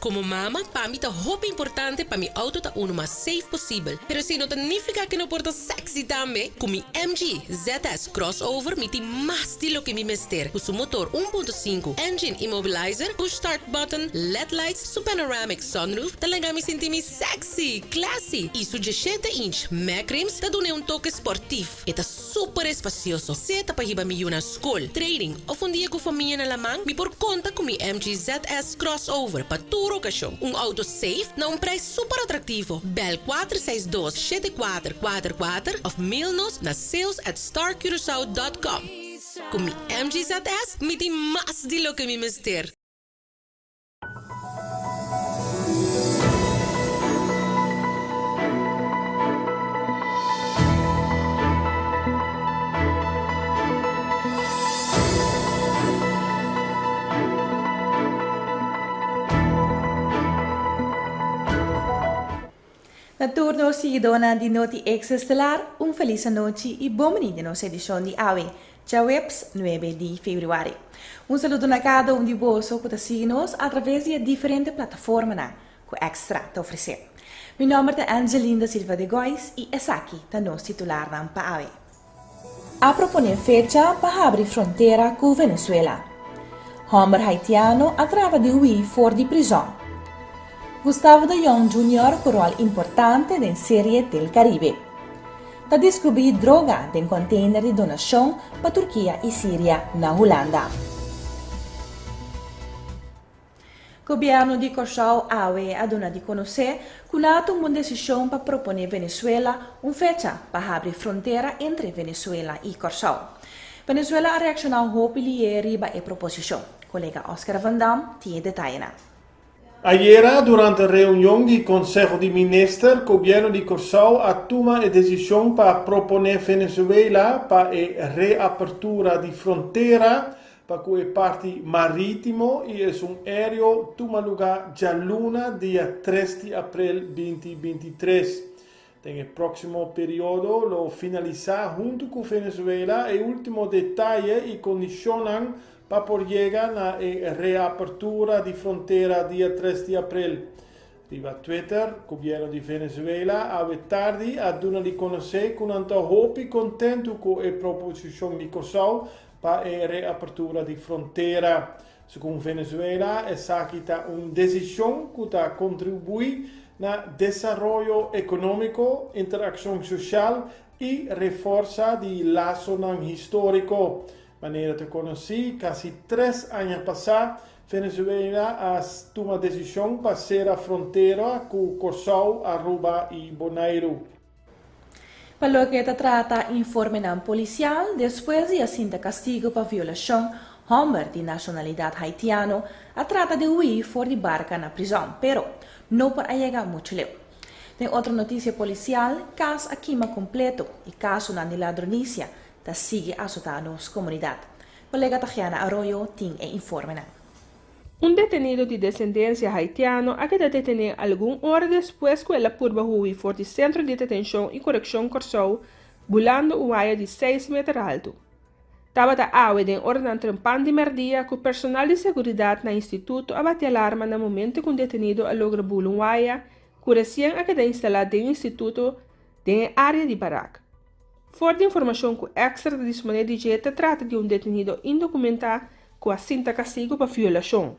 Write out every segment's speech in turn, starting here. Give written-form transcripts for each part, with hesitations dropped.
Komo mama, pa mi ta hopi importante pa mi outo ta unu mas safe posibel. Pero esei no ta nifiká ku no por ta sexy tambe. Ku mi MG ZS Crossover mi tin mas di loke mi mester. Ku su motor 1.5, engine immobilizer, push start button, led lights, su panoramic sunroof ta laga mi sinti mi sexy, classy i su 17 inch mag rims ta dun'é un toke sportief. E ta super espasioso, sea ta pa hiba mi yu na skol, training òf un dia ku famia na laman, mi por konta ku mi MG ZS Crossover pa tur okashon. Un outo safe na un prijs super atraktivo. Bel 462 7444 òf mail nos na sales@starcuracao.com. Ku mi MG ZS mi tin mas di loke mi mester. Na tur nos siguidónan di Noti Extra Estelar, un felis anochi i bon bini den nos edishon di awe, djaweps nuebe di febrüari. Un saludo na kada un di boso ku ta sigui nos atraves di e diferente plataformanan ku Extra ta ofresé. Mi nòmber ta Angeline da Silva de Gois i esaki ta nos titularnan pa awe. A proponé fecha pa habri frontera ku Venezuela. Hòmber haitiano a trata di hui for di prizòn. Gustavo de Jong Junior ku ròl importante den Serie del Caribe. Ta diskubrí droga den kònteiner di donashon pa Turkia i Siria na Hulanda. Gobièrnu di Kòrsou awe a duna di konosé ku nan a tuma un desishon pa proponé Venezuela un fecha pa habri frontera entre Venezuela i Kòrsou. Venezuela a reakshoná hopi lié riba e proposishon. Kolega Oscar van Dam tin e detayenan. Ayera durante reunion di Konseho di Minister, Gobièrnu di Kòrsou a tuma e desishon pa proponé Venezuela pa e reapertura di frontera pa ku e parti marítimo i esun aéreo tuma lugá djaluna dia 3 di aprel 2023. Den e próksimo periodo lo finalisá huntu ku Venezuela e último detaye i kondishonnan pa por yega na e reapertura di frontera dia 3 di aprel. Riba Twitter, gobièrnu di Venezuela awe tardi a duna di konosé ku nan ta hopi kontentu ku e proposishon di Kòrsou pa e reapertura di frontera. Segun Venezuela, esaki ta un desishon ku ta kontribuí na desaroyo ekonómiko, interakshon soshal i reforsa di lasonan históriko. Manera ta konosí, kasi 3 aña pasá Venezuela a tuma desishon pa sera frontera ku Kòrsou, Aruba i Boneiru. Pa loke ta trata informenan polisial, despues di a sinta kastigu pa violashon, hòmber di nashonalidat haitiano a trata di hui for di barka na prizòn, pero no por a yega muchu leu. Den otro notisia polisial, kas a kima kompleto i kasonan di ladronisia ta sigui asotá nos komunidat. Kolega Tahiana Arroyo tin e informenan. Un detenido di desendensia haitiano a keda detené algun ora despues ku el a purba hui for di Sentro di Detenshon i Korekshon Kòrsou bulando un waya di seis meter haltu. Tabata awe den oranan trempan di mèrdia ku personal di seguridat na instituto a bati alarma na momento ku un detenido a logra bula un waya ku resien a keda instalá den instituto den e área di barak. For di informashon ku Extra ta disponé di dje ta trata di un detenido indokumentá ku a sinta kastigu pa violashon.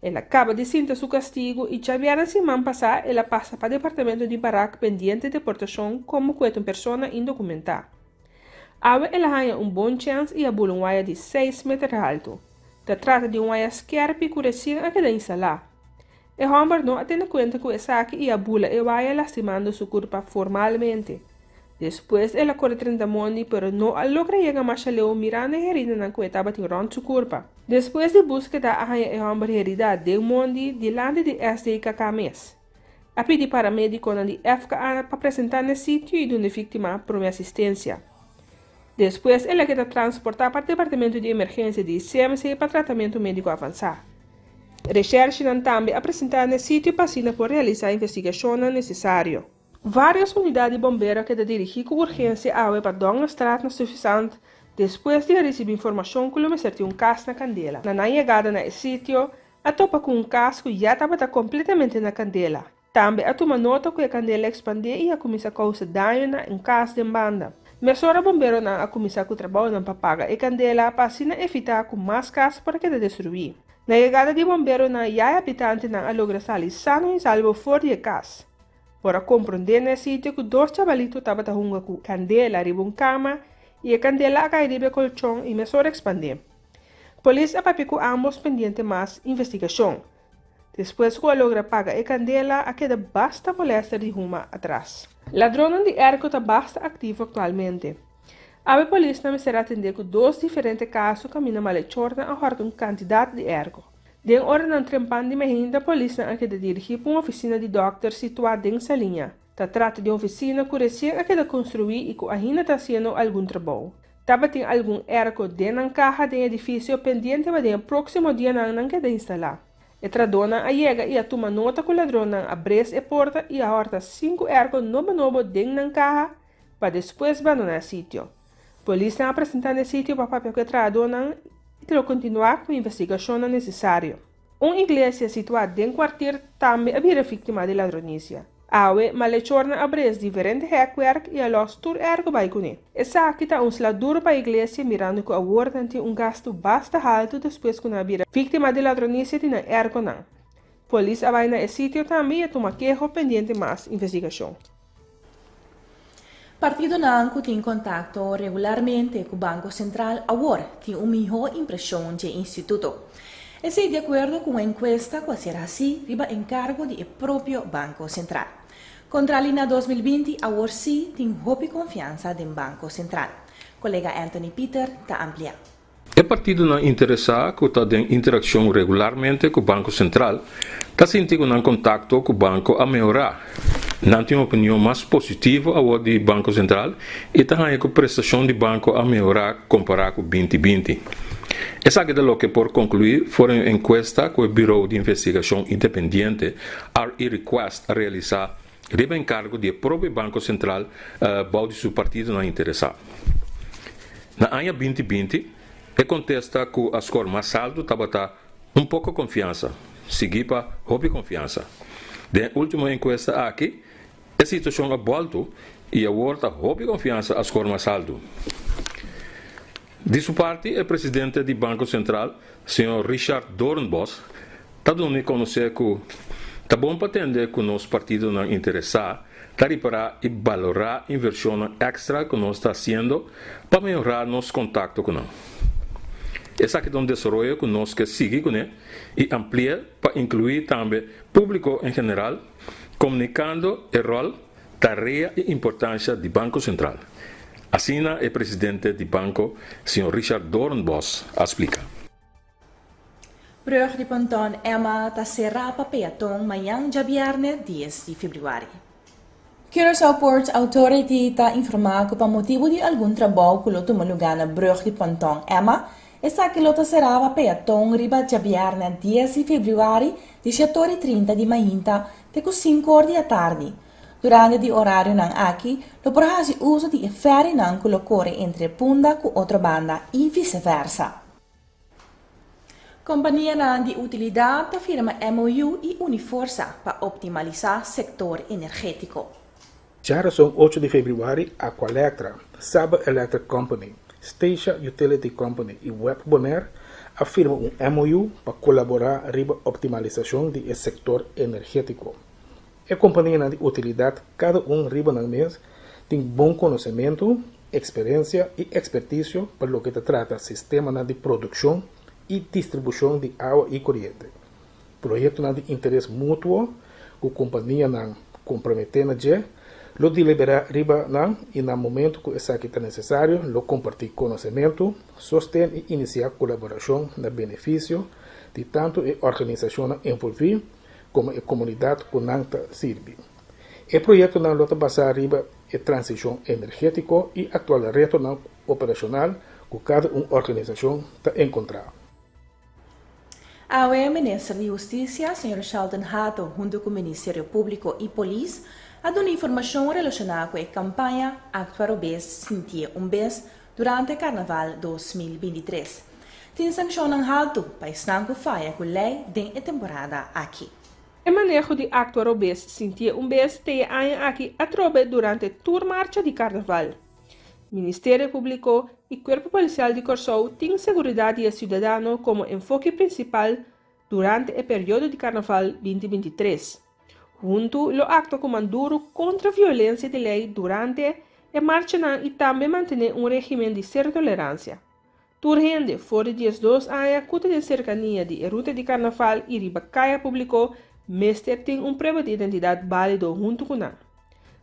El a kaba di sinta su kastigu i djabièrnè siman pasá el a pasa pa departamento di barak pendiente deportashon komo ku e ta un persona indokumentá. Awe el a haña un bon chèns i a bula un waya di seis meter haltu. Ta trata di un waya skèrpi ku resien a keda instalá. E hòmber no a tene kuenta ku esaki i a bula e waya lastimando su kurpa formalmente. Despues el a kore 30 mondi pero no a logra yega masha leu mirando e heridanan ku e tabatin rònt su kurpa. Despues di búskeda a haña e hòmber heridá den mondi dilanti di SDKK mes. A pidi paramedikonan di FKA pa presentá n'e sitio i duna e víktima promé asistensia. Despues el a keda transportá pa departamento di emergensia di CMC pa tratamentu médiko avansá. Reshèrshinan tambe a presentá n'e sitio pa asina por realisá investigashonnan nesesario. Vários unidat di bombero a keda dirigí ku urgensia awe pa Dongerstraat na Stuyvesant despues di a risibí informashon ku lo mester tin un kas na kandela. Na nan yegada na e sitio, a topa ku un kas ku ya tabata kompletamente na kandela. Tambe a tuma nota ku e kandela a ekspandé i a kuminsá kousa daño na un kas den banda. Mesora bomberonan a kuminsá ku trabounan pa paga e kandela pa asina evitá ku mas kas por a keda destruí. Na yegada di bomberonan ya e habitantenan a logra sali sano i salbo for di e kas. Por a komprondé na e sitio ku dos chabalito tabata hunga ku kandela riba un kama i e kandela a kai riba e kolchon i mesora ekspandé. Polis a papia ku ámbos pendiente mas investigashon. Despues ku a logra paga e kandela a keda basta molèster di huma atras. Ladronnan di èrko ta basta aktivo aktualmente. Awe polisnan mester atendé ku dos diferente kaso kaminda malechornan a hòrta un kantidat di èrko. Den oranan trempan di mainta polisnan a keda dirigí pa un ofisina di dòkter situá den Saliña. Ta trata di un ofisina ku resien a keda konstruí i ku ainda ta hasiendo algun trabou. Tabatin algun èrko den nan kaha den edifisio pendiente pa den e próksimo dianan nan keda instalá. E tradónan a yega i a tuma nota ku ladronnan a bres e porta i a hòrta sinku èrko nobo nobo den nan kaha pa despues bandoná e sitio. Polisnan a presentá na e sitio pa papia ku e trahadónan i ta lo kontinuá ku investigashonnan nesesario. Un iglesia situá den kwartier tambe a bira víktima di ladronisia. Awe, malechornan a bres diferente hèkwerk i a lòs tur èrgo bai kuné. Esaki ta un sla duru pa iglesia mirando ku awor nan tin un gastu basta haltu despues ku nan a bira víktima di ladronisia di nan èrgonan. Polis a bai na e sitio tambe i a tuma keho pendiente mas investigashon. Partidonan ku tin kontakto regularmente ku Banko Sentral awor tin un mihó impreshon dje instituto. Esei di akuerdo ku un enkuesta ku a ser hasí riba enkargo di e propio Banko Sentral. Kontrali na 2020 awor sí tin hopi konfiansa den Banko Sentral. Kolega Anthony Pieter ta ampliá. E partidonan interesá ku ta den interakshon regularmente ku Banko Sentral ta sinti ku nan kontakto ku banko a mehorá. Nan tin un opinion mas positivo awor di Banko Sentral i ta haña ku prestashon di banko a mehorá kompará ku 2020. Esaki ta loke por konkluí for di un enkuesta ku e birou di investigashon independiente RE Request a realisá riba enkargo di e propio Banko Sentral bou di su partidonan interesá. Na aña 2020, e kontesta ku a skor mas altu tabata un poko konfiansa, siguí pa hopi konfiansa. Den e último enkuesta aki, e situashon a bòltu i awor ta hopi konfiansa a skor mas altu. Di su parti, e presidente di Banko Sentral, señor Richard Doornbos, ta duna di konosé ku ta bon pa tende ku nos partidonan interesá ta ripará i balorá invershonnan èkstra ku nos ta hasiendo pa mehorá nos kontakto ku nan. Esaki ta un desaroyo ku nos ke sigui kuné i ampli'é pa inkluí tambe públiko en general, komunikando e ròl, tarea i importansha di Banko Sentral. Asina e presidente di banko, señor Richard Doornbos, a splika. Brug di Ponton Emma ta será pa peaton mañan djabièrnè 10 di febrüari. Curaçao Ports Authority ta informá ku pa motibu di algun trabou ku lo tuma lugá na brug di Ponton Emma, esaki lo ta será pa peaton riba djabièrnè 10 di febrüari di shetor i 30 di mainta te ku 5 or di atardi. Durante di orarionan aki lo por hasi uso di e fèrinan ku lo kore entre Punda ku Otrobanda i viseversa. Kompanianan di utilidat ta firma MOU i uni forsa pa optimalisá sektor energétiko. Djarason 8 di febrüari Aqualectra, Saba Electric Company, Statia Utility Company i web Bonaire a firma un MOU pa kolaborá riba optimalisashon di e sektor energétiko. E kompanianan di utilidat kada un riba nan mes tin bon konosementu, eksperensia i ekspertisio pa loke ta trata sistemanan di produkshon i distribushon di awa i koriente. Proyektonan di interes mutuo ku kompanianan komprometé na dje lo deliberá riba nan i na momentu ku esaki ta nesesario lo kompartí konosementu, sosten i inisiá kolaborashon na benefisio di tantu e organisashonnan envolví komo e komunidat ku nan ta sirbi. E proyektonan lo ta basá riba e transishon energétiko i aktual retonan operashonal ku kada un organisashon ta enkontrá. Awe Minister di Hustisia, señor Shelton Hato, huntu ku Ministerio Públiko i Polis, a duna informashon relashoná ku e kampaña Aktua Robes, Sintié Un Bes durante Karnaval 2023. Tin sankshonnan haltu pa esnan ku faya ku lei den e temporada aki. E maneho di aktua robes sintié un bes te e aña aki atrobe durante tur marcha di karnaval. Ministerio Públiko i Kuerpo Polisial di Kòrsou tin seguridat di e siudadano komo enfoke prinsipal durante e periodo di karnaval 2023. Huntu lo aktua ku man duru kontra violensia di lei durante e marchanan i tambe mantené un régimen di sero toleransia. Tur hende for di 12 aña ku ta den serkania di e ruta di karnaval i riba kaya públiko mester tin un prueba di identidat bálido huntu ku nan.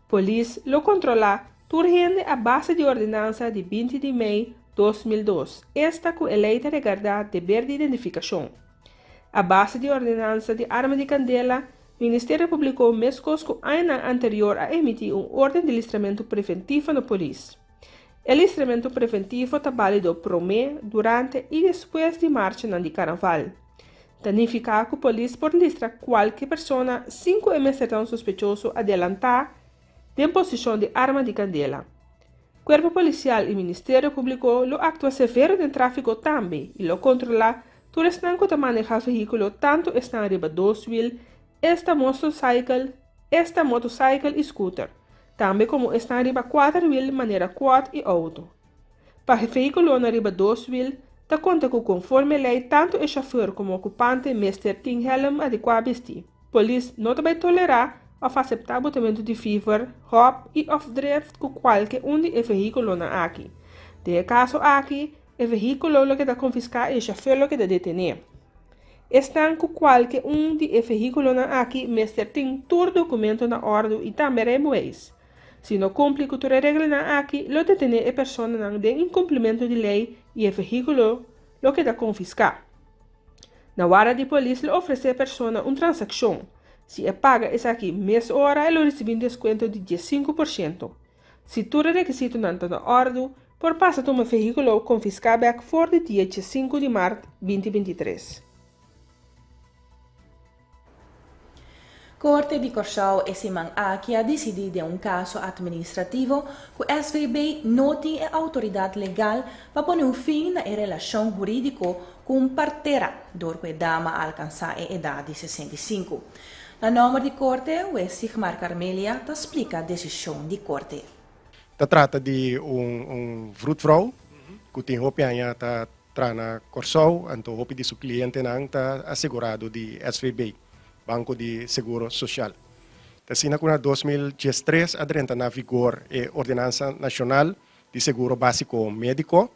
Polis lo kontrolá tur hende a base di ordenansa di 20 di mei 2002, esta ku e lei ta regardá deber di identifikashon. A base di ordenansa di arma di kandela, Ministerio Públiko meskos ku añanan anterior a emití un órden di listramentu preventivo na polis. E listramentu preventivo ta bálido promé, durante i despues di marchanan di karnaval. Ta nifiká ku polis por listra kualke persona sin ku e mester ta un sospechoso adelantá den posishon di arma di kandela. Kuerpo Polisial i Ministerio Públiko lo aktua severo den tráfiko tambe i lo kontrolá tur esnan ku ta manehá vehíkulo tantu esnan riba dos wil, esta motosaikel, esta motosaikel i skuter, tambe komo esnan riba kuater wil manera quad i outo. Pa vehíkulonan riba dos wil, ta konta ku konforme lei tantu e shofùr komo okupante mester tin hèlm adekuá bistí. Polis no ta bai tolerá òf aseptá botamentu di fever, hòp i òf drift ku kualke un di e vehíkulonan aki. Den e kaso aki, e vehíkulo lo keda konfiská i e shofùr lo keda detené. Esnan ku kualke un di e vehíkulonan aki mester tin tur dokumento na òrdu i tambe reibeweis. Si no kumpli ku tur e reglanan aki, lo detené e personanan den inkumplimentu di lei i e vehíkulo lo keda konfiská. Na warda di polis lo ofresé e persona un transakshon. Si e paga esaki mes ora e lo risibí un deskuento di 15%. Si tur e rekisitonan ta na òrdu, por pasa tuma vehíkulo konfiská bèk for di dia 15 di mart 2023. Korte di Kòrsou e siman aki a disidí den un kaso atministrativo ku SVB no tin e outoridat legal pa pone un fin na e relashon hurídiko ku un partera dor ku e dama a alkansá e edat di 65. Na nòmber di korte, wes Sigmar Carmelia ta splika desishon di korte. Ta trata di un vroedvrouw ku tin hopi aña ta traha na Kòrsou, anto hopi di su klientenan ta asegurado di SVB, Banko di Seguro Sosial. Ta asina ku na 2013 a drenta na vigor e Ordenansa Nashonal di Seguro Básiko Médiko,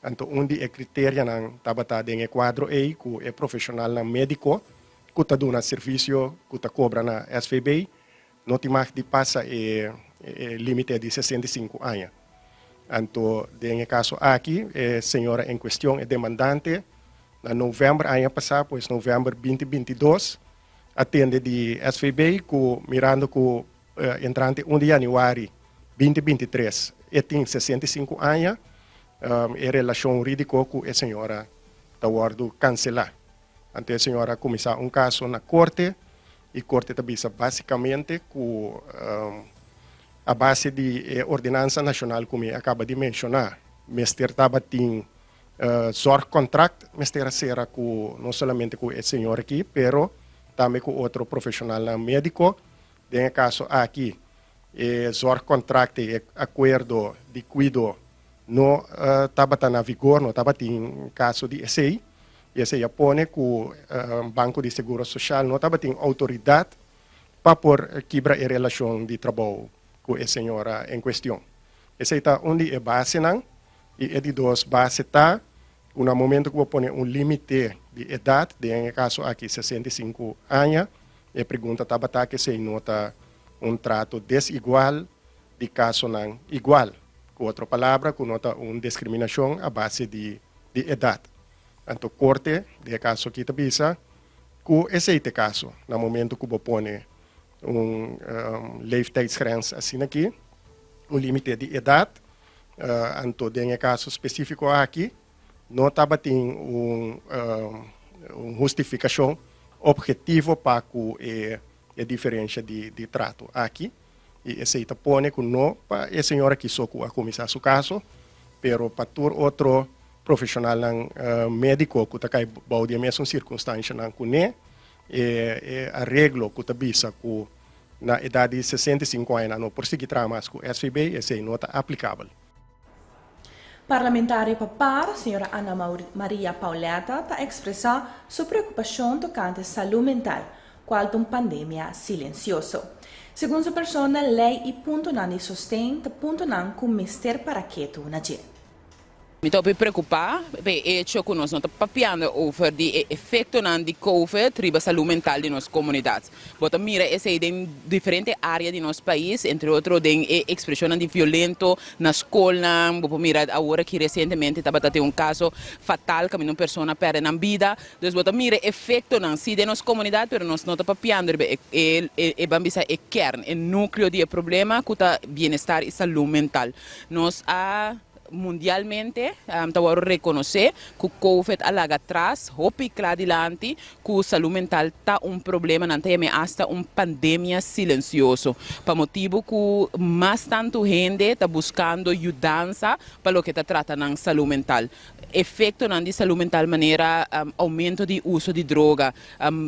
anto un di e kriterianan tabata den e kuadro ei ku e profeshonalnan médiko ku ta duna servisio ku ta kobra na SVB no tin mag di pasa e límite di 65 aña. Anto den e kaso aki e señora en kuestion, e demandante, na novèmber aña pasá, pues novèmber 2022, a tende di SVB ku mirando ku entrante 1 di yanüari 2023 e tin 65 aña, e relashon hurídiko ku e señora ta wòrdu kanselá. Anto e señora a kuminsá un kaso na korte i korte ta bisa básikamente ku a base di e ordenansa nashonal ku mi a kaba di menshoná, mester tabatin zorgcontract mester a sera ku no solamente ku e señor aki, pero tambe ku otro profeshonalnan médiko. Den e kaso aki e zorgcontract, e akuerdo di kuido no tabata na vigor, no tabatin kaso di esei. I esei a pone ku Banko di Seguro Sosial no tabatin outoridat pa por kibra e relashon di trabou ku e señora en kuestion. Esei ta un di e basenan. I e di dos base ta ku na momento ku bo pone un límite di edat, den e kaso aki 65 aña, e pregunta tabata ku esei no ta un trato desigual di kasonan igual. Ku otro palabra, ku no ta un diskriminashon a base di edat. Anto korte den e kaso aki ta bisa ku esei ta e kaso na momento ku bo pone un leeftijdsgrens asina aki, un límite di edat. Anto den e kaso spesífiko aki no tabatin un hustifikashon ophetivo pa ku e diferensha di trato aki. I esei ta pone ku no pa e señor aki so ku a kuminsá su kaso, pero pa tur otro profeshonalnan médiko ku ta kai bou di e mesun sirkunstanshanan kuné. E areglo ku ta bisa ku na edat di 65 aña nan no por sigui traha mas ku SVB, esei no ta aplikabel. Parlamentario pa PAR, señora Ana Maria Pauletta, ta ekspresá su preokupashon tokante salú mental, kual ta un pandemia silensioso. Segun su persona, lei i puntonan di sosten ta puntonan ku mester para ketu na dje. Mi ta hopi preokupá pa e echo ku nos no ta papiando over di e efektonan di Covid riba salú mental di nos komunidat. Bo ta mira esei den diferente área di nos pais, entre otro den e ekspreshonnan di violento na skolnan. Bo por mira awor aki resientemente tabata tin un kaso fatal kaminda un persona a pèrdè nan bida. Dus bo ta mira e efektonan si den nos komunidat, pero nos no ta papiando riba e e ban bisa e kern, e núkleo di e problema ku ta bienestar i salú mental. Nos a. Mundialmente ta wòrdu rekonosé ku Covid a laga tras hopi kla dilanti ku salú mental ta un problema, nan ta yam'é asta un pandemia silensioso, pa motibu ku mas tantu hende ta buskando yudansa pa loke ta trata nan salú mental. Efektonan di salú mental manera oumento di uso di droga,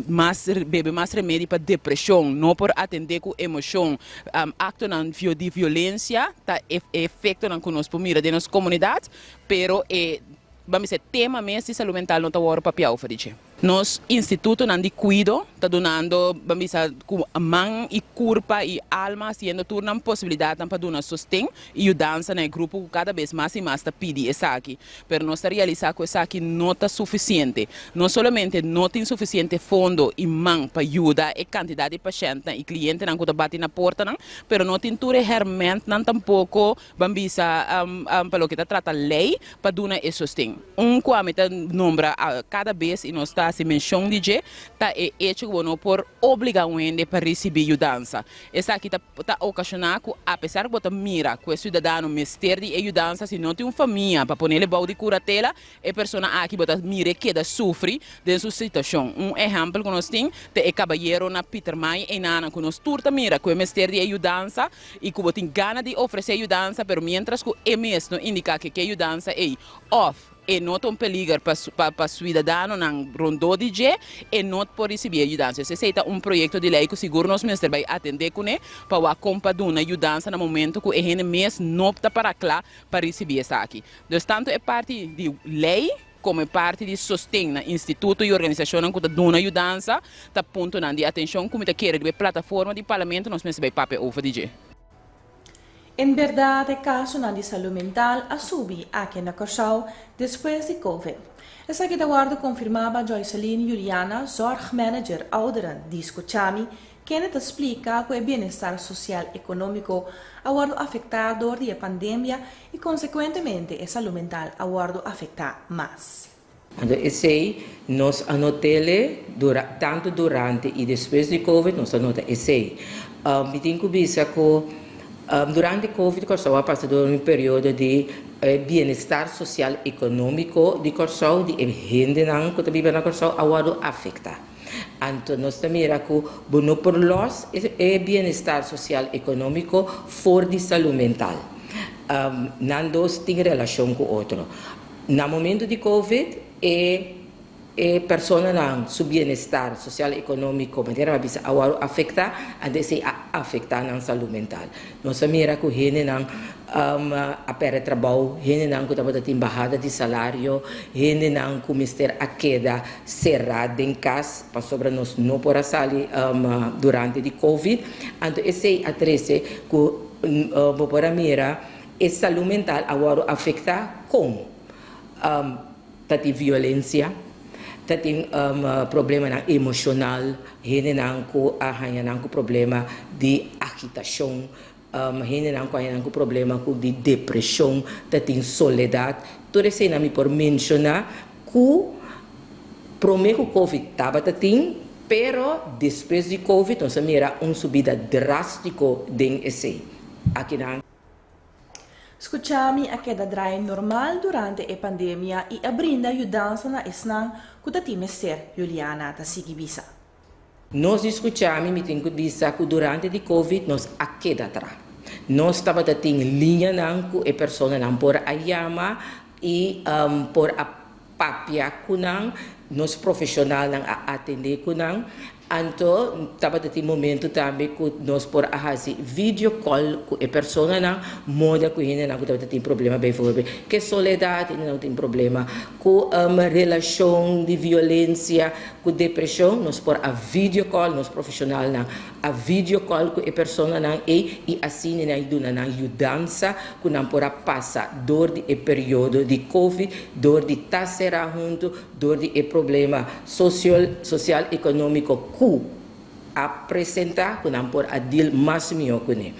mas bebe mas remedi pa depreshon, no por atendé ku emoshon, aktonan di violensia ta e efektonan ku nos por mira den nos komunidat, pero e ban bisa e tema mes di salú mental no ta wòrdu papiá over di dje. Nos institutonan di kuido ta dunando, ban bisa, ku man i kurpa i alma hasiendo tur nan posibilidatnan pa duna sosten i yudansa na e grupo ku kada bes mas i mas ta pidi esaki. Pero nos ta realisá ku esaki no ta sufisiente. No solamente no tin sufisiente fondo i man pa yuda e kantidat di pashèntnan i klientenan ku ta bati na portanan, pero no tin tur e hèrmèntnan tampoko, ban bisa, pa loke ta trata lei pa duna e sosten. Un ku ami ta nombra kada bes i nos ta hasi menshon di dje ta e echo ku bo no por obligá un hende pa risibí yudansa. Esaki ta ta okashoná ku apesar ku bo ta mira ku e siudadano mester di e yudansa, si no tin un famia pa ponele bou di kuratela, e persona aki bo ta mir'é keda sufri den su situashon. Un ehèmpel ku nos tin ta e kabayero na Pietermaai einanan ku nos tur ta mira ku e mester di e yudansa i ku bo tin gana di ofresé yudansa pero miéntras ku e mes no indiká ke ke yudansa ei òf E no ta un peliger pa pa suidadanonan rondó di dje, e no por risibí e yudansa. Esei ta un proyekto di lei ku sigur nos mester bai atendé kuné pa wak kon pa duna yudansa na momento ku e hende mes no ta pará kla pa risibí esaki. Dus tantu e parti di lei komo e parti di sosten na instituto i organisashonnan ku ta duna yudansa ta puntonan di atenshon ku mi ta kere riba e plataforma di parlamento nos mester bai papia over di dje. En bèrdat e kasonan di salú mental a subi aki na Kòrsou despues di Covid. Esaki ta wòrdu konfirmá pa Joyceline Juliana, zorgmanager ouderen di Skuchami, kende ta splika ku e bienestar sosial ekonómiko a wòrdu afektá dor di e pandemia i konsekuentemente e salú mental a wòrdu afektá mas. Anto esei nos a not'ele dura tantu durante i despues di covid nos a nota esei. Mi tin ku bisa ku durante covid Kòrsou a pasa dor un periodo di bienestar sosial ekonómiko di Kòrsou di e hendenan ku ta biba na Kòrsou a wòrdu afektá. Anto nos ta mira ku bo no por lòs e bienestar sosial ekonómiko for di salú mental. Nan dos tin relashon ku otro. Na momento di Covid e e personanan su bienestar sosial ekonómiko manera mi a bisa a wòrdu afektá, anto esei a afektá nan salú mental. Nos a mira ku hendenan a pèrdè trabou, hendenan ku tabata tin bahada di salario, hendenan ku mester a keda será den kas pasobra nos no por a sali durante di Covid. Anto esei a trese ku bo por a mira E salú mental a wòrdu afektá kon? Ta tin violensia, ta tin problemanan emoshonal, hendenan ku a haña nan ku problema di agitashon, hendenan ku a haña nan ku problema ku di depreshon, ta tin soledat. Tur eseinan mi por menshoná ku promé ku covid tabata tin, pero despues di covid nos a mira un subida drástiko den esei. Akinan. Skuchami a keda draai normal durante e pandemia i a brinda yudansa na esnan ku ta tin mester, Juliana ta sigui bisa. Nos di Skuchami mi tin ku bisa ku durante di Covid nos a keda tra. Nos tabata tin liñanan ku e personanan por a yama. I por a papia ku nan, nos profeshonalnan a atendé ku nan. Anto tabata tin momento tambe ku nos por a hasi video call ku e personanan, moda ku hendenan ku tabata tin problema bijvoorbeeld ke soledat, hendenan ku tin problema ku relashon di violensia, ku depreshon, nos por a video call, nos profeshonalnan a video call ku e personanan ei i asina nan duna nan yudansa ku nan por a pasa dor di e periodo di covid, dor di ta será huntu, dor di e problema sosial sosial ekonómiko ku a presentá ku nan por a deal mas mihó kuné.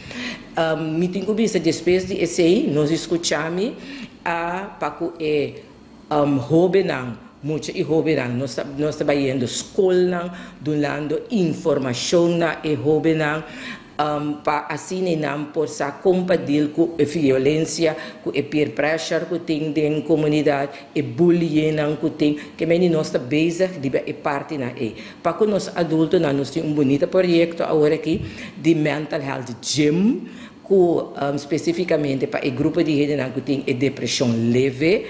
Mi tin ku bisa despues di esei nos di Skuchami a pa ku e Hóbennan, mucha i hóbennan, nos ta nos ta bayendo skolnan dunando informashon na e hóbennan pa asina nan por sa kon pa deal ku e violensia, ku e peer pressure ku tin den komunidat, e bullyingnan ku tin. Ke meni nos ta bezig riba e partinan ei. Pa ku nos adultonan nos tin un bunita proyekto awor aki di mental health gym Ku spesifikamente pa e grupo di hendenan ku tin e depreshon leve,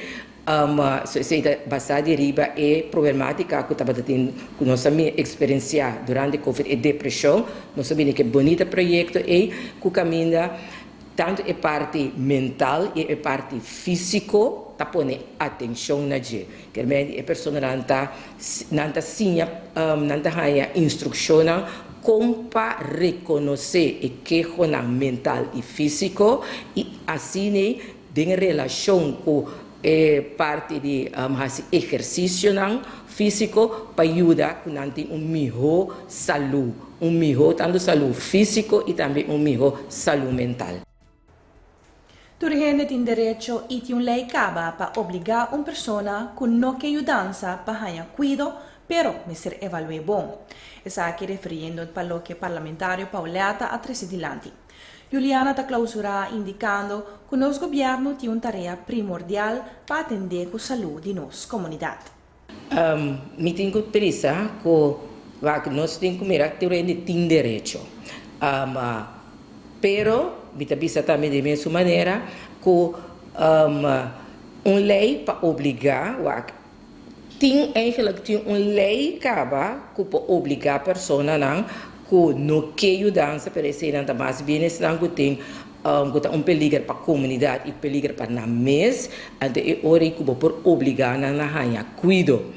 so esei ta basá di riba e problematika ku tabata tin ku nos a eksperensiá durante covid, e depreshon. Nos a bini ku e bonita proyekto ei ku kaminda tantu e parti mental i e parti físiko ta pone atenshon na dje. Kermenti e personanan ta nan ta siña nan ta haña instrukshonnan kon pa rekonosé e kehonan mental i físiko i asina den relashon ku e parti di hasi ehersisionan físiko pa yuda ku nan tin un mihó salú, un mihó tantu salú físiko i tambe un mihó salú mental. Tur hende tin derecho i tin un lei kaba pa obligá un persona ku no ke yudansa pa haña kuido, pero mester evalu'é bon. Esaki referiendo pa loke parlamentario Pauletta a trese dilanti. Juliana ta klausurá indikando ku nos gobièrnu tin un tarea primordial pa atendé ku salú di nos komunidat. Mi tin ku trisa ku wak nos tin ku mira tur hende tin derecho. Pero mi ta bisa tambe di mesun manera ku un lei pa obligá wak tin eigenlijk tin un lei kaba ku por obligá personanan ku no ke yudansa pero eseinan ta mas bien esnan ku tin Ku ta un peliger pa komunidat i peliger pa nan mes, anto e ora ei ku bo por obligá nan na haña kuido.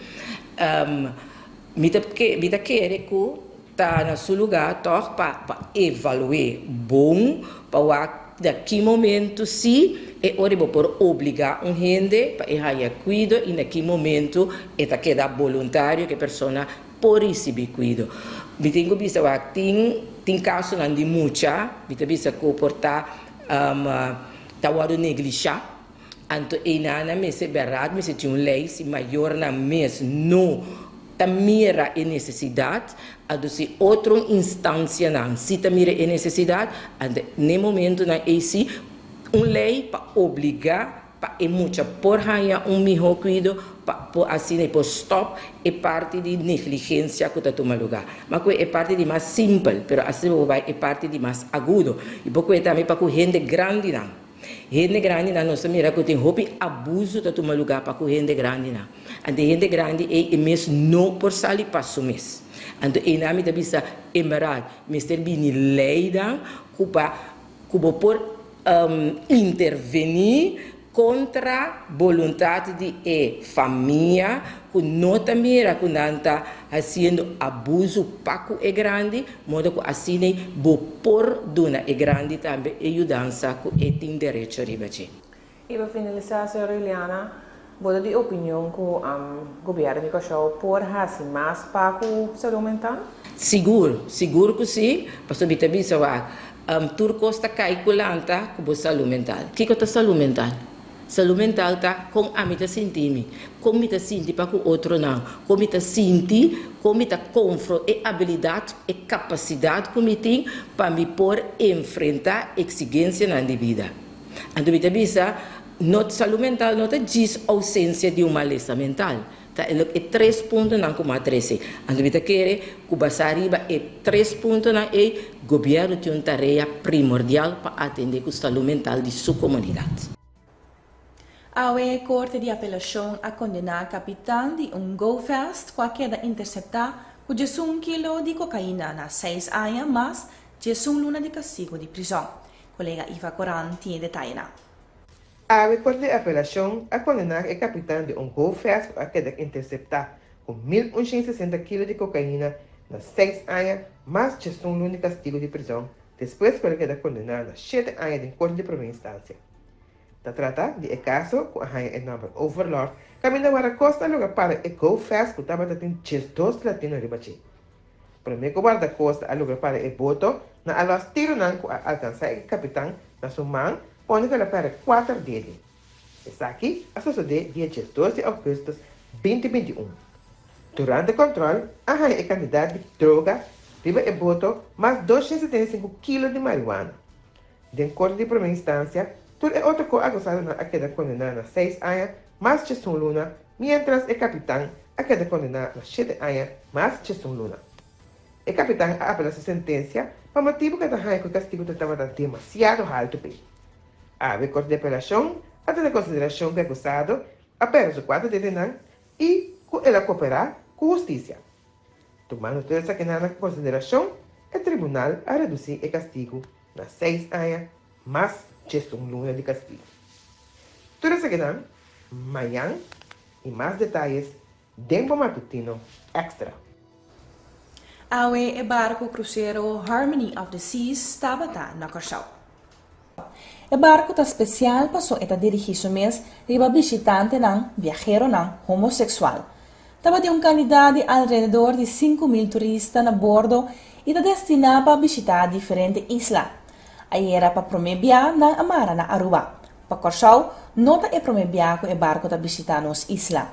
Mi ta mi ta kere ku ta na su lugá tòg pa pa evalu'é bon pa wak na ki momentu sí e ora ei bo por obligá un hende pa e haña kuido i na ki momentu e ta keda boluntario ku e persona por risibí kuido. Mi tin ku bisa wak tin tin kasonan di mucha, mi ta bisa ku por ta ta wòrdu neglishá, anto einan mester bèrdat mester tin un lei si mayornan mes no ta mira e nesesidat, anto si otro instansianan si ta mira e nesesidat, anto n'e momentunan ei si un lei pa obligá Pa e mucha por haña un mihó kuido, pa por asina e por stòp e parti di negligensia ku ta tuma lugá. Ma ku e parti di mas simpel, pero asina bo bai e parti di mas agudo. I por kue tambe pa ku hende grandinan. Hende grandinan nos ta mira ku tin hopi abuso ta tuma lugá pa ku hende grandinan. Anto e hende grandi ei e mes no por sali pa su mes. Anto einan mi ta bisa, en bèrdat mester bini leinan ku pa ku bo por intervení kontra boluntat di e famia ku no ta mira ku nan ta hasiendo abusu pa ku e grandi, modo ku asina bo por duna e grandi tambe e yudansa ku e tin derecho riba dje. I pa finalisá, señora Juliana, bo ta di opinion ku gobièrnu di Kòrsou por hasi mas pa ku salú mental? Sigur, sigur ku sí, pasobra mi ta bisa wak, tur kos ta kai ku lanta ku bo salú mental. Kiko ta salú mental? Salú mental ta kon ami ta sinti mi, kon mi ta sinti pa ku otronan, kon mi ta sinti, kon mi ta konfro e abilidat, e kapasidat ku mi tin pa mi por enfrentá eksigensianan di bida. Anto mi ta bisa, no, salú mental no ta djis ousensia di un malesa mental. Ta e e tres puntonan ku mi a trese. Anto mi ta kere ku basá riba e tres puntonan ei, gobièrnu tin un tarea primordial pa atendé ku salú mental di su komunidat. Awe Korte di Apelashon a kondená kapitan di un go-fast ku a keda interseptá ku 11 kilo di kokaina na seis aña mas 11 luna di kastigu di prizòn. Kolega Iva Koran tin e detayenan. Awe Korte di Apelashon a kondená e kapitan di un go-fast ku a keda interseptá ku 1160 kilo di kokaina na seis aña mas 11 luna di kastigu di prizòn despues ku el a keda kondená na shete aña den Korte di Promé Instansia. Ta trata di e kaso ku a haña e nòmber Overlord, kaminda Wardakosta a logra para e Go Fast ku tabata tin 12 latino riba dje. Promé ku Wardakosta a logra para e boto, nan a lòs tironan ku a alkansá e kapitan na su man pone ku el a pèrdè kuater dede. Esaki a sosodé dia 12 di ougùstùs 2021. Durante kòntròl a haña e kantidat di droga riba e boto mas 275 kilo di mariwana. Den korte di promé instansia, tur e otro ko-akusadonan a keda kondená na seis aña mas 11 luna, miéntras e kapitan a keda kondená na shete aña mas 11 luna. E kapitan a apelá su sentensia pa motibu ku e ta haña ku e kastigu ta tabata demasiado haltu p'e. Awe korte di apelashon a tene konsiderashon ku e akusado a pèrdè su kuater dedenan i ku el a koperá ku hustisia. Tumando tur esakinan na konsiderashon, e tribunal a redusí e kastigu na seis aña mas 11 luna di kastigu. Tur esakinan mañan i mas detayes den bo matutino Extra. Awe e barku krusero Harmony of the Seas tabata na Kòrsou. E barku ta spesial paso e ta dirigí su mes riba bishitantenan, biaheronan, homoseksual. Tabatin un kantidat di alrededor di 5000 turista na bordo i ta destiná pa bishitá diferente isla. Ayera pa promé bia nan a mara na Aruba. Pa Kòrsou no ta e promé bia ku e barku ta bishitá nos isla.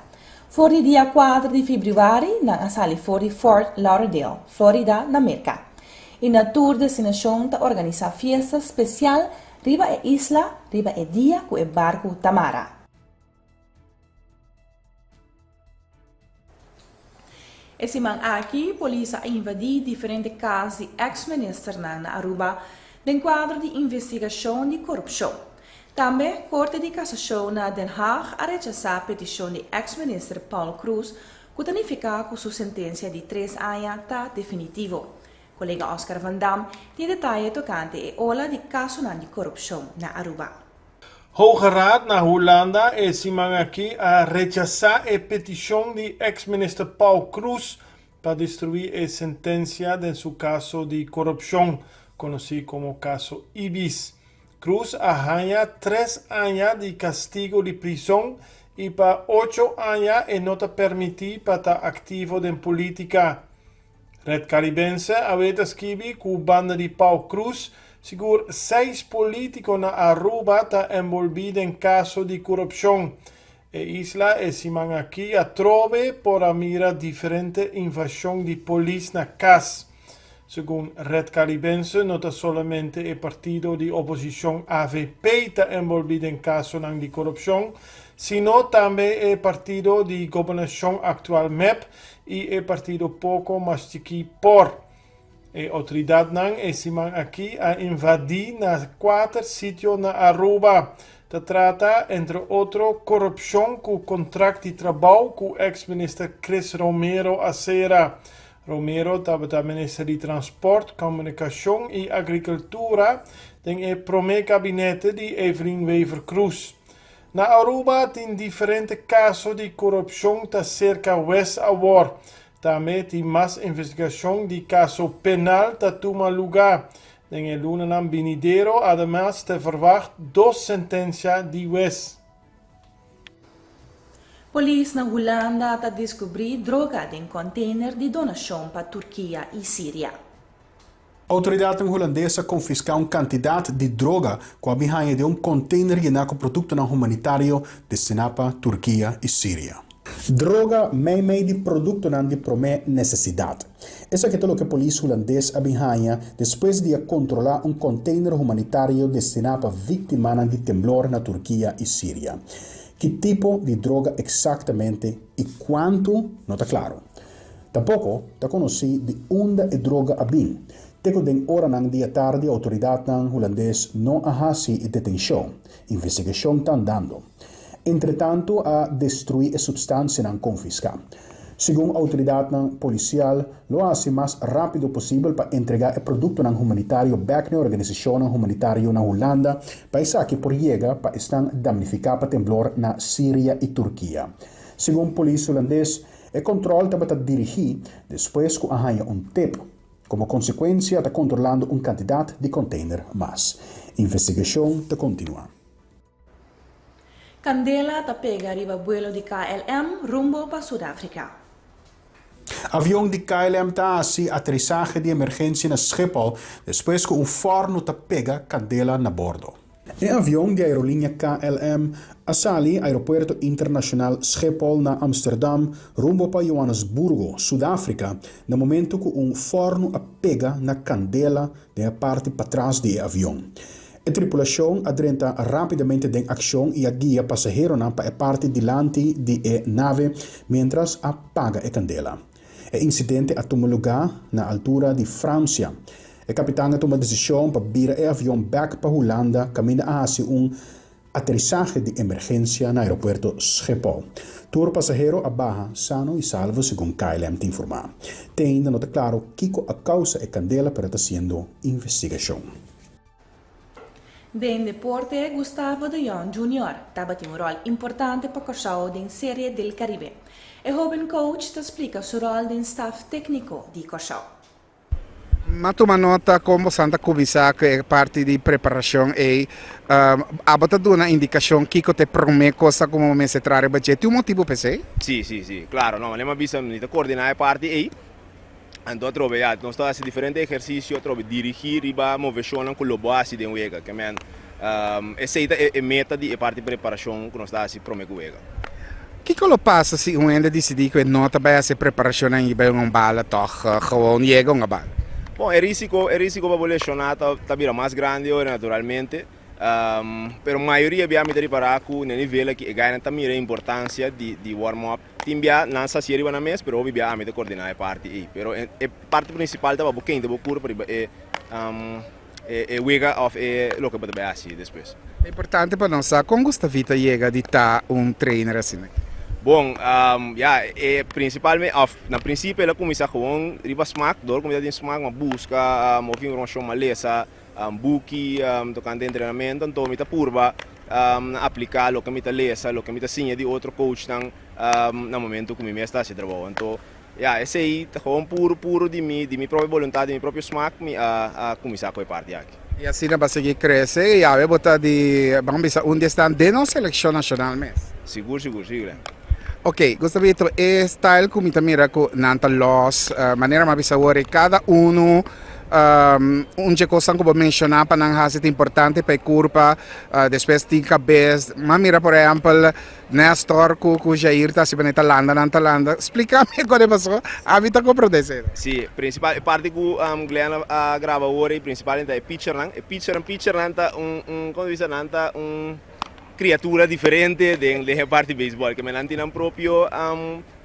For di dia 4 di febrüari nan a sali for di Fort Lauderdale, Florida, na Merka. I na tur destinashon ta organisá fiesta spesial riba e isla riba e dia ku e barku ta mara. E siman aki polis a invadí diferente kas di eks-ministernan na Aruba den kuadro di investigashon di korupshon. Tambe Korte di Kasashon na Den Haag a rechasá petishon di eks-minister Paul Croes ku ta nifiká ku su sentensia di tres aña ta definitivo. Kolega Oscar van Dam tin detaye tokante e ola di kasonan di korupshon na Aruba. Hoge Raad na Hulanda e siman aki a rechasá e petishon di eks-minister Paul Croes pa destruí e sentensia den su kaso di korupshon, konosí komo kaso Ibis. Croes a haña tres aña di kastigu di prison i pa ocho aña e no ta permití pa ta aktivo den polítika. Red Caribense awe ta skibi ku banda di Paul Croes sigur seis polítiko na Aruba ta enbolbí den kaso di korupshon. E isla e siman aki atrobe por a mira diferente invashon di polis na kas. Segun Red Caribense no ta solamente e partido di oposishon avp ta enbolbí den kasonan di korupshon, sino tambe e partido di gobernashon aktual mep i e partido poko mas chikí por. E outoridatnan e siman aki a invadí na kuater sitio na Aruba. Ta trata entre otro korupshon ku kontrakt di trabou ku eks-minister Chris Romero a sera. Romero tabata minister di Transport, Komunikashon i Agrikultura den e promé kabinete di Evelyn Wever-Croes. Na Aruba tin diferente kaso di korupshon ta serka wes awor. Tambe tin mas investigashon di kaso penal ta tuma lugá. Den e lunanan binidero ademas ta verwagt dos sentensia di wes. Polis na Hulanda ta deskubrí droga den kònteiner di donashon pa Turkia i Siria. Outoridatnan hulandes a konfiská un kantidat di droga ku a bin haña den un kònteiner yená ku produktonan humanitario destiná pa Turkia i Siria. Droga meimei di produktonan di promé nesesidat. Esaki ta loke polis hulandes a bin haña despues di a kontrolá un kònteiner humanitario destiná pa víktimanan di temblor na Turkia i Siria. Ki tipo di droga eksaktamente i kuantu no ta klaro. Tampoko ta konosí di unda e droga a bin. Te ku den oranan di atardi outoridatnan hulandes no a hasi e detenshon. Investigashon ta andando. Entretantu a destruí e supstansianan konfiská. Segun outoridatnan polisial lo hasi mas rápido posibel pa entregá e produktonan humanitario bèk na e organisashonnan humanitario na Hulanda pa esaki por yega pa esnan damnifiká pa temblor na Siria i Turkia. Segun polis hulandes, e kòntròl tabata dirigí despues ku a haña un tip. Komo konsekuensia ta kontrolando un kantidat di kònteiner mas. Investigashon ta kontinuá. Kandela ta pega riba buelo di KLM rumbo pa Sudáfrika. Avion di KLM ta hasi aterisahe di emergensia na Schiphol despues ku un fòrnu ta pega kandela na bordo. E avion di aerolínea KLM a sali Aeropuerto Internashonal Schiphol na Amsterdam rumbo pa Johannesburgo, Sudáfrika, na momentu ku un fòrnu a pega na kandela den e parti patras di e avion. E tripulashon a drenta rápidamente den akshon i a guia pasaheronan pa e parti dilanti di e nave miéntras a paga e kandela. E insidente a tuma lugá na altura di Fransia. E kapitan a tuma desishon pa bira e avion bèk pa Hulanda kaminda a hasi un aterisahe di emergensia na aeropuerto Schiphol. Tur pasahero a baha sano i salvo segun KLM ta informá. Te ainda no ta klaro kiko a kousa e kandela pero ta hasiendo investigashon. Den deporte, Gustavo de Jong Junior tabatin un ròl importante pa Kòrsou den Serie del Caribe. E hóben coach ta splika su ròl den staf tékniko di Kòrsou. M'a tuma nota kon bosan ta kuminsá ku e parti di preparashon ei. Abo ta duna indikashon kiko ta e promé kos ku bo mester traha riba dje. Tin un motibu pa esei? Sí, sí, sí. Klaro. No, manera m'a bisa mi ta koordiná e parti ei. Anto atrobe ya, nos ta hasi diferente ehersisio atrobe dirigí riba moveshonnan ku lo bo hasi den wega. Ke men, esei ta e meta di e parti preparashon ku nos ta hasi promé ku wega. Kiko lo pasa si un hende disidí ku e no ta bai hasi e preparashonnan i bai un bala tòg gewoon yega un bala? Bon, e risiko, e risiko pa bo leshoná ta ta bira mas grandi ora naturalmente. Pero mayoria bia mi ta ripará ku na e nivel aki e gainan ta mira e importansia di di warm up. Tin bia nan sa hasié riba nan mes, pero hopi bia ami ta koordiná e parti ei. Pero e parti prinsipal ta pa bo kenta bo kurpa riba e e wega òf e loke bo ta bai hasi despues. Ta importante pa nos sa kon Gustavito a yega di ta un trainer asina? Bon, ya, e prinsipalme òf na prinsipio el a kuminsá gewoon riba smak. Dor ku mi ta den smak mi a buska hopi informashon, mi a lesa buki tokante entrenamentu. Anto mi ta purba apliká loke mi ta lesa, loke mi ta siña di otro coachnan na momento ku mi mes ta hasi trabou. Anto, ya, esei ta gewoon puru puru di mi, di mi propio boluntat, di mi propio smak mi a kuminsá ku e parti aki. I asina bo a sigui krese i awe bo ta di, ban bisa, un di esnan den nos selekshon nashonal mes. Sigur, sigur, si, Glen. Ok, Gustavito, e style ku mi ta mira ku nan ta lòs, manera mi a bisa awor, kada unu Un dje kosnan ku bo menshoná pa nan hasi ta importante pa e kurpa, despues tin kabes. M'a mira por ehèmpel Nestor ku ku Jair ta hasi manera ta landa nan ta landa. Splika mi kua de pasó, ami ta komprondé esei. Sí, prinsipal e parti ku Glenn a graba awor ei prinsipalmente ta e pichernan. E pichernan pichernan ta un un komo ta bisa nan ta un kriatura diferente den den e parti beisbòl. Ke men nan tin nan propio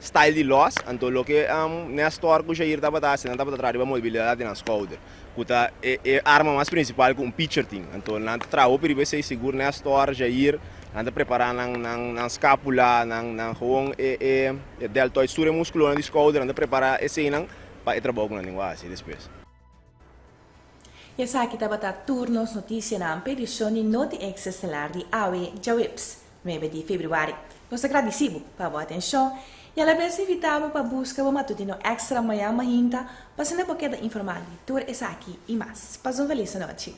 Style di lòs, anto loke Nestor ku Jair tabata hasi, nan tabata traha riba mobilidat di nan skouder, ku ta e arma mas prinsipal ku un pitcher tin. Anto nan ta traha hopi riba esei, sigur Nestor, Jair, nan ta prepará nan nan skapula, nan nan gewoon e e deltoids, tur e muskulonan di skouder, nan ta prepará eseinan pa e trabou ku nan tin ku hasi despues. I esaki tabata tur nos notisianan p'e edishon di Noti Extra Estelar di awe djaweps, nuebe di febrüari. Nos ta gradisí bo pa bo atenshon i alabes invitá bo pa buska bo matutino extra mañan mainta pa asina bo keda informá di tur esaki i mas. Pasa un felis anochi.